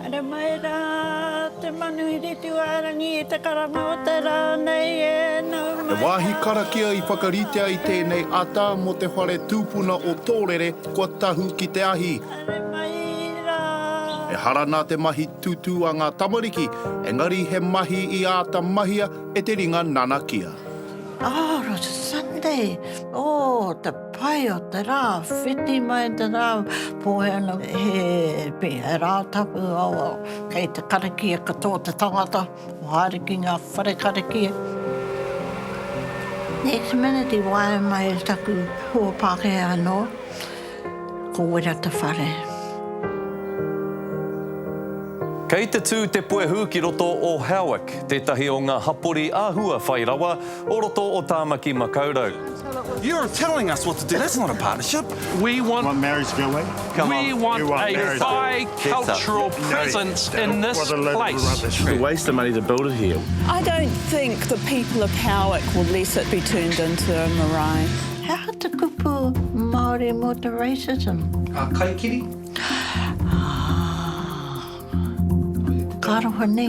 Haere mai rā te manuhiri tūārangi i te karanga o te rā nei e nau mai He wāhi karakia i whakaritea i tēnei ata mō te whare tūpuna o Tōrere kua tahu ki te ahi. Haere mai rā. Ehara nā te mahi tūtū a ngā tamariki, engari he mahi i āta mahia e te ringa nanakia. Oh, it was a Sunday. Oh, te pai o te rā, whiti mai te rā, pōhē ana he, he rā tapu, oh, kei te karakia katoa te tangata, haere ki ngā whare karakia. Next minute i waea mai taku hoa Pākehā anō, Ko wera te whare. Kei te tū te puehu ki roto o Howick, tētahi o ngā hapori āhua whai rawa o roto o Tāmaki Makaurau. You're telling us what to do, that's not a partnership. We want, Want marriage to go away? we want a bi-cultural presence in this What a load of place. rubbish. It's a waste of money to build it here. I don't think the people of Howick will let it be turned into a marae. He aha te kupu Māori mō te racism? A kaikiri? Ah. Ka aroha nē.